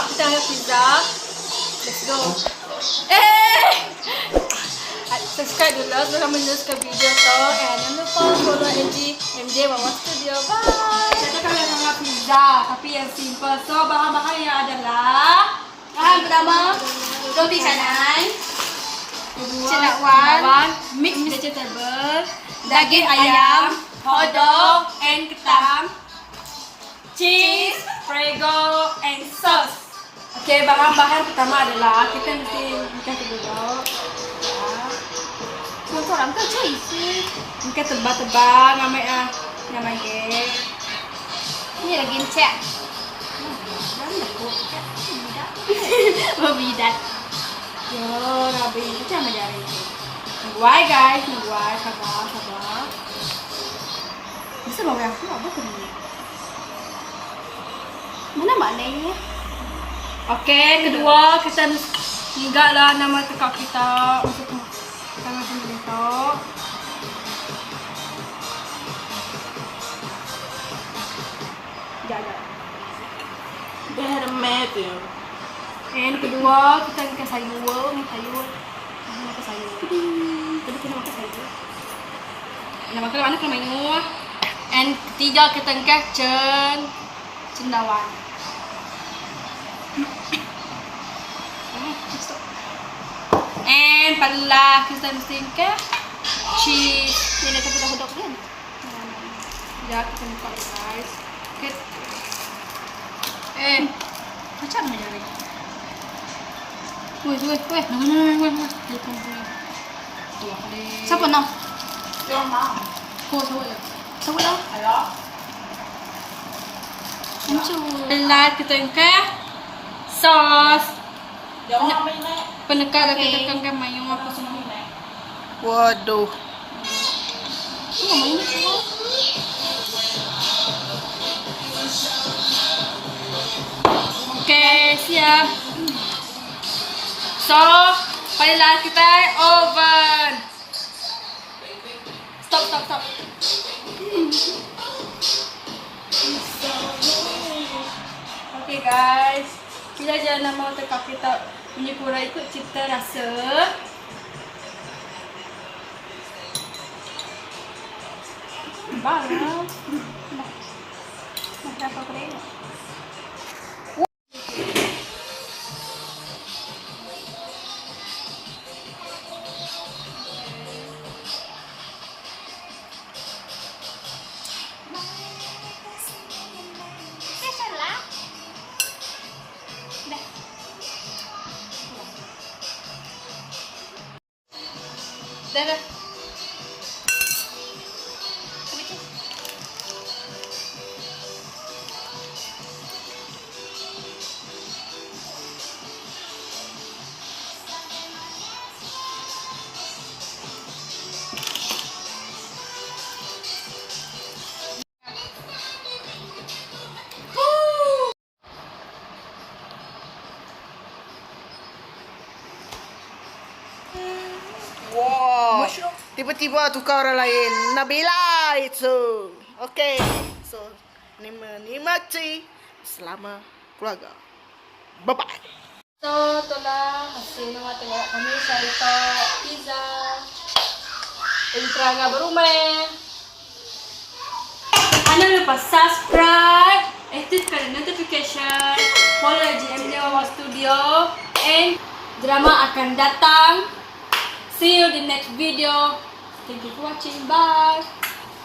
kita ngaga pizza. Let's go. Eh! Subscribe dulu sebelum kami meneruskan video tu. And jangan lupa follow IG MJ Wawa Studio. Bye! Kita kami akan ngaga pizza tapi yang simple. So bahan-bahan yang adalah Bahan pertama, roti canai, cendawan, mixed vegetable, daging ayam, hotdog and ketam, cheese, prego and sauce. Okey, bahan-bahan pertama adalah kita mesti buka dulu. Ya. Seorang ke cheese? Buka tebal-tebal nama ah nama ke. Ini lagi cek. Berbidat. Yo, rabi macam mana jari itu? Nungguai guys, nungguai, sabar, sabar. Bisa bawa aku apa ke ni? Mana maknanya? Okey, kedua kita enggak lah nama tekak kita untuk kita macam ni tu. Jap, jap. Bermet ya. And kedua kita makan sayur, ni sayur. Kita makan sayur. Tadi kita makan sayur. Nak makan mana kena main And ketiga kita makan cen cendawan. And pala kita mesti makan cheese. Ini dah campur hotdog kan? Ya, kita buka guys. Okay. Eh, macam mana jari? Weh, weh, weh. Weh, weh, weh. Siapa nak? Kau siapa ya? Siapa nak? Macam. Lah kita engkau sos. Penekar dah kita kengkai mayu apa semua. Waduh. Ini main ni semua. Okey, siap. So, pada kita oven. Stop, stop, stop. Okay guys, kita jangan nama tekak kita punya kurang ikut cipta rasa. Barang. Makan apa kau Dah dah. Wow. Tiba-tiba tukar orang lain. Nabila itu. Okay. So, ni menikmati selama keluarga. Bye-bye. So, itulah hasil nama tengok kami cerita pizza. Ultra ngah berumah. Anda lupa subscribe, aktifkan notification, follow GMJ Wawa Studio and drama akan datang. See you in the next video. Thank you for watching. Bye.